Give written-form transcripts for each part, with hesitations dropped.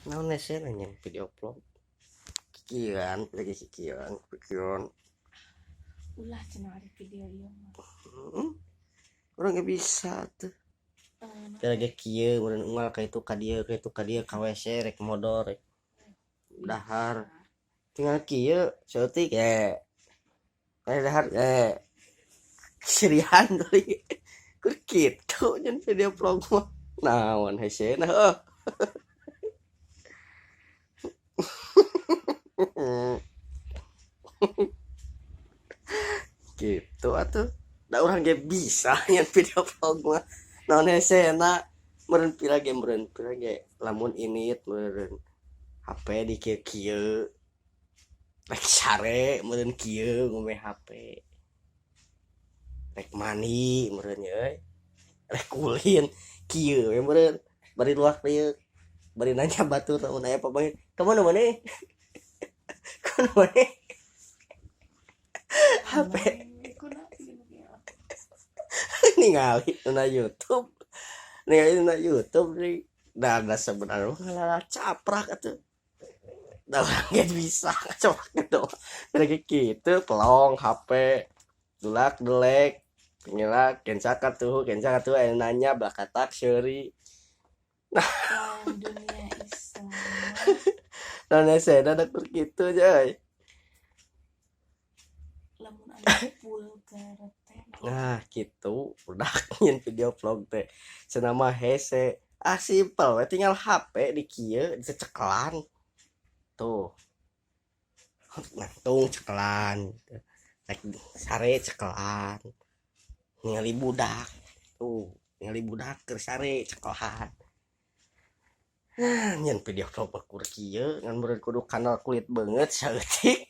Naon hese nanya video vlog. Kikieuan lagi kikieuan, kikieuan. Ulah cenah ari video ieu mah. Heeh. Urang ge bisa tuh. Eh, Teh lagi kieu meureun unggal ka itu ka dieu ka itu ka dieu ka WC rek modor rek dahar. Tinggal kieu saeutik ge. Kayak dahar ge. Sirihan deui. Kur kitu nyen video vlog mah. Naon hesena heuh. Gitu atuh. Da urang ge bisa nyen video vlog mah. Naon hesena meureun pira ge lamun init meureun HP di kieu-kieu. Rek sare meureun kieu ngombe HP. Rek mandi meureun nya euy. Rek ulin kieu we meureun bari luak liuk bari nanya batur lamun aya papanggih ka mana maneh? Ka mana maneh? HP ningali na YouTube, ningali na YouTube nih. Da da sebenarnya mah caprak atuh. Da urang ge bisa ngacaprak gitu. Lagi kitu pelong HP dulak delek ngilak kenca katuh aya nanya bakatak seuri. Lain dunia Islam. Naon hesena da kur kitu nya euy. Lamun anu vulgar teh. Nah gitu udah nyen video vlog teh cenah mah hese. Ah simpel we tinggal HP di kieu dicecekelan. Tuh. Nangtung cekelan gitu. Rek sare cekelan. Ningali budak. Tuh, ningali budak keur sare cekelan. Nah, nyen video vlog mah kur kieu ngan meureun kudu kanal kulit beungeut saeutik.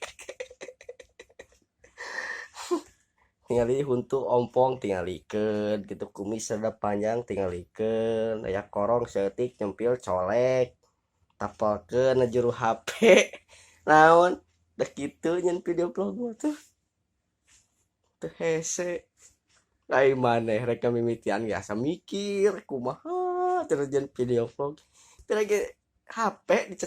Tingali huntu ompong tingalikeun gitu kumis rada panjang tingalikeun aya korong saeutik nyempil colek tapelkeun na juru HP naon da kitu nyen video vlog mah tuh teu hese. Ai maneh rek mimitian ge asa mikir kumaha terus nyen video vlog teh lagi HP dicek.